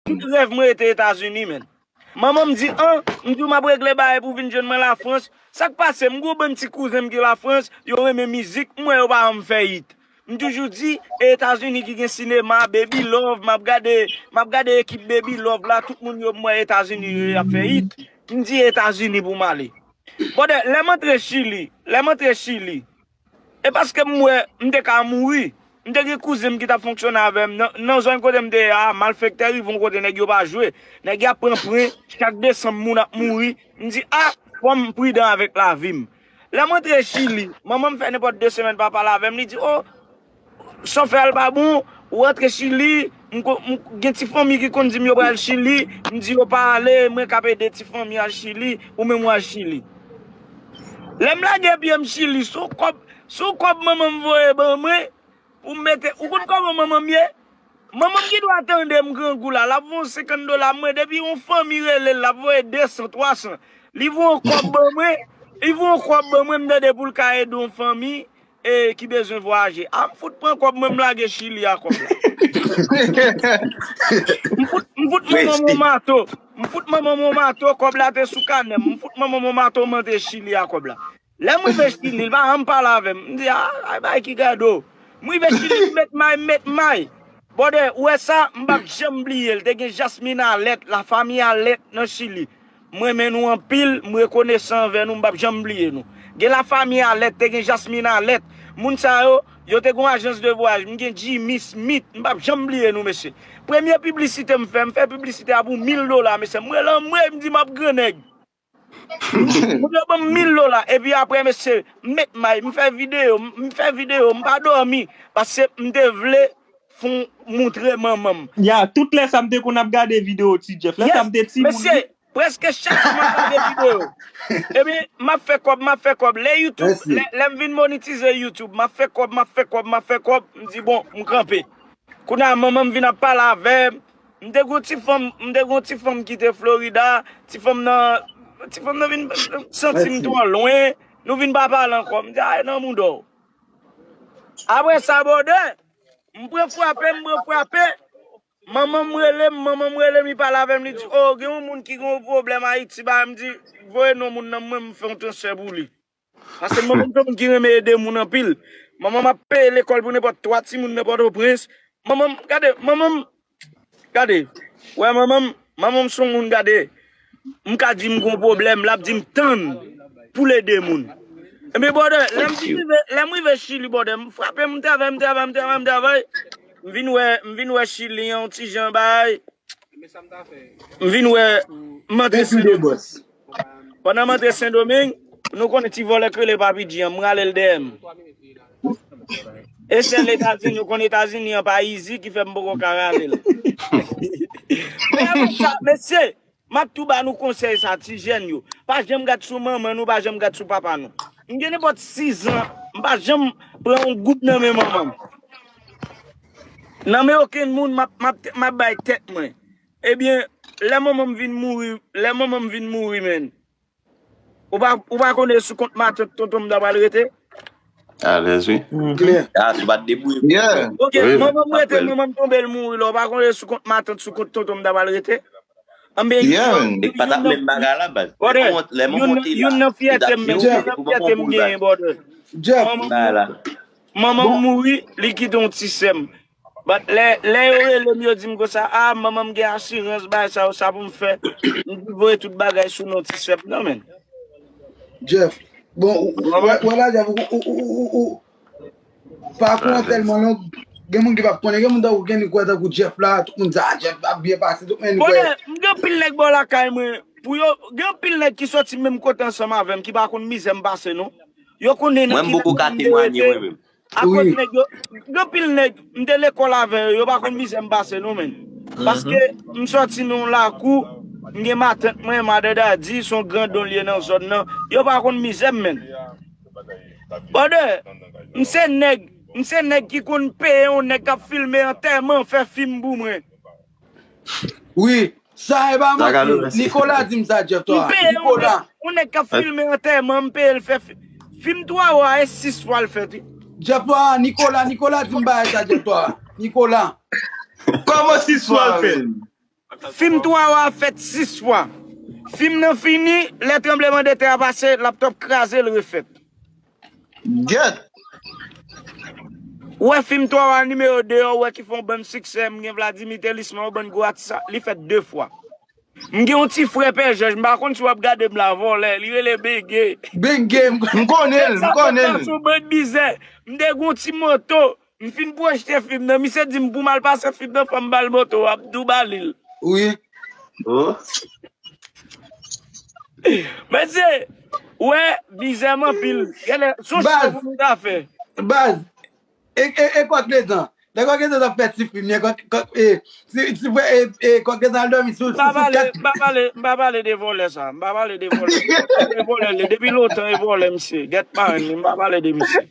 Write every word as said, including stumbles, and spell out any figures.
Tout rèv mwen rete Etazini, menn. Manman m di, an, m di w m ap regle bagay pou vin jwenn mwen Lafrans. Sa k pase? M gen yon bann ti kouzen m ki Lafrans, yo renmen mizik, m wè yo pa janm fè hit. M toujou di, e Etazini ki gen sinema, Baby Love, m ap gade, m ap gade ekip Baby Love la, tout moun yo m wè Etazini yo y ap fè hit. M di Etazini pou m ale. Brother, lè m antre Chili, lè m antre Chili, e paske m wè m te ka mouri. M te gen kouzen m ki t ap fonksyone avè m. Nan, nan zòn kote m te ye a, malfektè rive yon kote nèg yo pa jwe. Nèg y ap pran pwen, chak desanm moun ap mouri. M di, a, fò m pridan avèk lavi m. Lè m antre Chili, manman m fè nenpòt de semèn pa pale avè m, li di, o, sa w fè a l pa bon, ou antre Chili, m ko- m gen ti fanmi ki konn di m yo pral Chili, m di yo pa ale, mwen k ap ede ti fanmi al Chili, ou menm w al Chili. Lè m lage pye m Chili, sou kòb, sou kòb manman m voye ban mwen, pou m mete, ou konn kòman manman m ye? Manman m ki dwa tande m grangou la, l ap voye yon senkant dola mwen, depi yon fanmi rele l, l ap voye de san, twa san. Li voye yon kòb ban mwen, li voye yon kòb ban mwen, m tande pou l ka ede yon fanmi e ki bezwen vwayaje. A, m fout pran kòb mwen, m lage Chili a kòb la. M fout, m fout manman m yon mato. M fout manman m yon mato, kòb la te sou kanè m. M fout manman m yon mato, m antre Chili a kòb la. Lè m rive Chili, l pa janm pale avè m. M di, a, ay bay ki gado. M rive Chili, m met may, m met may. Brother, ou wè sa, m p ap janm bliye l. Te gen Jasmine Alerte, lafanmi Alerte nan Chili. M renmen nou anpil, m rekonesan anvè nou, m p ap janm bliye nou. Gen lafanmi Alerte, te gen Jasmine Alerte. Moun sa yo, yo te gen yon ajans de vwayaj. M gen Jimmy Smith, m p ap janm bliye nou, mesye. Premye piblisite m fè, m fè piblisite a pou mil dola, mesye. M rele anmwe, m di m ap grannèg. Moun yo ban m mil dola, epi apre, mesye, m met may, m fè videyo, m fè videyo, m pa dòmi, paske m te vle fon moutre manman m. Ya, tout lè sa m te konn ap gade videyo Ti Jeff. Lè sa m te timoun. Mesye, prèske chak jou m ap gade videyo. Epi, m ap fè kòb, m ap fè kòb. Lè YouTube, lè, lè m vin monetize YouTube, m ap fè kòb, m ap fè kòb, m ap fè kòb. M di, bon, m kanpe. Kounye a, manman m vin ap pale avè m. M te gon ti fanm, m te gon ti fanm ki te Florida. Ti fanm nan, ti fanm nan vin santi m twò lwen. Nou vin pa pale ankò. M di, ay, nan mouda w. Apre sa, brother, m pran frape, m pran frape. Manman m rele m, manman m rele m, li pale avè m, li di, o, gen yon moun ki gen yon pwoblèm Ayiti, ba, m di, voye non moun nan, mwen, m fè yon transfè pou li. Paske manman m se yon moun ki renmen ede moun anpil. Manman m ap peye lekòl pou nenpòt twa timoun nan Pòtoprens. Manman m, gade, manman m, gade. Wè, manman m, manman m se yon moun, gade. M ka di m gon pwoblèm, l ap di m tann pou l ede moun. Ebyen, brother, lè m rive, lè m rive Chili, brother, m frape, m travay, m travay, m travay, m travay. M vin wè, m vin wè Chili an, yon ti jan bay. M vin wè, m antre Sendomeng. Pandan m antre Sendomeng, nou konnen ti vòlè k rele Papi G an, m rale l dèyè m. E sèl Etazini, ou konn Etazini an pa izi ki fè m poko ka rale l. Men sa, mesye, m ap tou ba nou konsèy sa, ti jèn yo. Pa janm gad sou manman nou, pa janm gad sou papa nou. M gen nenpòt sis zan, m pa janm pran yon goud nan men manman m. Nan men okenn moun, m ap, m ap, m ap bay tèt mwen. Ebyen, lè manman m vin mouri, lè manman m vin mouri, menn. Ou pa, ou pa konnen sou kont matant tonton m ta pral rete? Alèz, wi. Klè. A, si w pa t debouye pou Yeah. Ok, Wi, wi. Manman m Ap rete, fè l. Manman m tonbe, l mouri la. Ou pa konnen sou kont tonton m ta pral rete? Anben, Yeah, man. Li pa t ap menm bagay la, baz. Lè Brother, manman, lè manman youn, w te la, youn nan li t ap fyète m, di w youn se nan pou fyète manman w m pou l genyen, baz. brother. Jeff, Manman m Bagay la. Manman m mouri, li kite yon ti sè m. But lè, lè yo rele m, yo di m konsa, a, manman m gen asirans, bagay sa yo, sa pou m fè? M di voye tout bagay sou non ti sè m nan, menn. Jeff. Bon, ou- ou- wè wè la, Jeff, ou, ou, ou, ou, ou, pakou an tèlman long, gen moun ki p ap konnen, gen moun tankou gen li kwè tankou Jeff la, tout moun di, a, Jeff ap byen pase, tout moun kwè. Brother, m gen anpil nèg bò lakay mwen, pou yo, gen anpil nèg ki sòti menm kote ansanm avè m, ki pa konn mizè m pase, non. Yo konnen nan Mwen, m ki poko ka lakay m te temwanye, rete. mwen menm. Akoz Wi. nèg yo, gen anpil nèg, m te lekòl avè yo, yo pa konn mizè m pase, non, menn. Paske m sòti nan yon lakou, m gen matant mwen, madan Dadi, se yon grandon l ye nan zòn nan. Yo pa konn mizè m, menn. Brother, m se nèg, m se nèg ki konn peye yon nèg k ap filme antèman, fè fim pou mwen. Wi, sa e pa Sa ka manti. nou mèsi. Nikola di m sa, Jeff, M twa. peye yon Nikola. nèg, yon nèg k ap filme antèman, m peye l fè fi- fim twa wa e sis fwa l fèt, wi. Jeff, twa, Nikola, Nikola di m bagay sa, Jeff, twa. Nikola. Kòman sis fwa l fèt? Fim twa wa ap fèt sis fwa. Fim nan fini, lè tranblemanntè a pase, laptòp kraze, l refèt. Gèt. Ou wè fim twa wa nimewo de an, ou wè ki fè yon bann siksè, m gen Vladimir Thélisman, yon bann gwo atis, li fèt de fwa. M gen yon ti frè Pè Jòj, m pa konn si w ap gade m la, vòlè, li rele Benge. Benge, m konnen l, m konnen l. Sou bann bizè, m te gen yon ti moto, m fin pwojte fim nan, misye di m pou m al pase fim nan, fò m ba l moto, w ap dou ba li l. Wi. Mesye, wè, bizè m anpil. Gade, son show pou nou ta fè. Baz, e, e, e Kòk Letan. Lè Kòk Letan t ap fè ti fim, e, Kòk, Kòk, e, si, si, e, e, Kòk Letan al dòmi sou, M pa sou pale, kat. M pa pale, m pa pale de vòlè sa. M pa pale de vòlè. De vòlè, li. Depi lontan, e vòlè, misye. Gèt pa, m pa pale de misye.